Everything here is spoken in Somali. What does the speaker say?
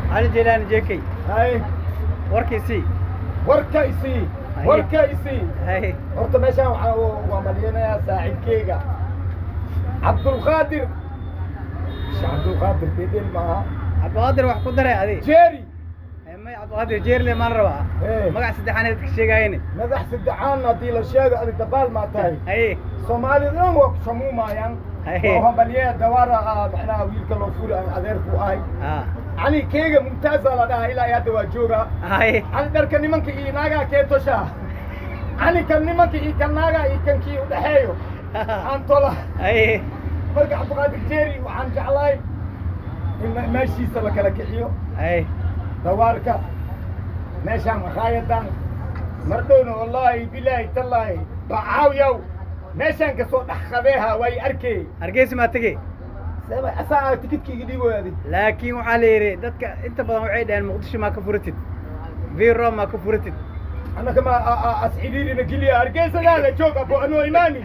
Cali Jeylaani Jekey. Hay. Warkiisii. Warka isii. Haye. Warka isii. Hay. Horta meeshaan waxaa waa maliyanayaa saaxiibkeyga Cabdulqaadir. Sheekh Cabdulqaadir bedel maaha. Cabdiqaadir wax ku daray adi. Jerry. May, Cabdiqaadir Jeerle maan rabaa. Magac saddexaaneed ka sheegayne. Madax saddexaan haddii la sheego, adi dabaal maa tahay. Soomaalida dhan waa ku shamuumayaan. Haye. Waa hambalyeya dawaara macnaha wiilka loo furi aan adeerku ahay. Cali keyga mumtaaza la dhahaa, ilaa iyo hadda waa joogaa. Cali dharka nimanka iyo naagaa kee toshaa? Cali kan nimanka iyo kan naagaa iyo kan kii udhexeeyo aan tola. Marka Cabdiqaadir Jerry waxaan jeclahay in meeshiisa la kala kiciyo. Dawaarka meeshaan makaayadan mardhowna, wallaahi bilaahi tallaahi, bacaawiyaw meeshaan kasoo dhex qabeeha way arkay. Hargeysa maa tegey? Asaa tikidkayga dhiiboy adi. Laakiin waxaa la yidhi dadka inta badan waxay dhaheen Muqdisho maa ka furatid, Viro maa ka furatid. Annaka ma asciriirina geliya, Hargeysadaada joog abo anoo imaani.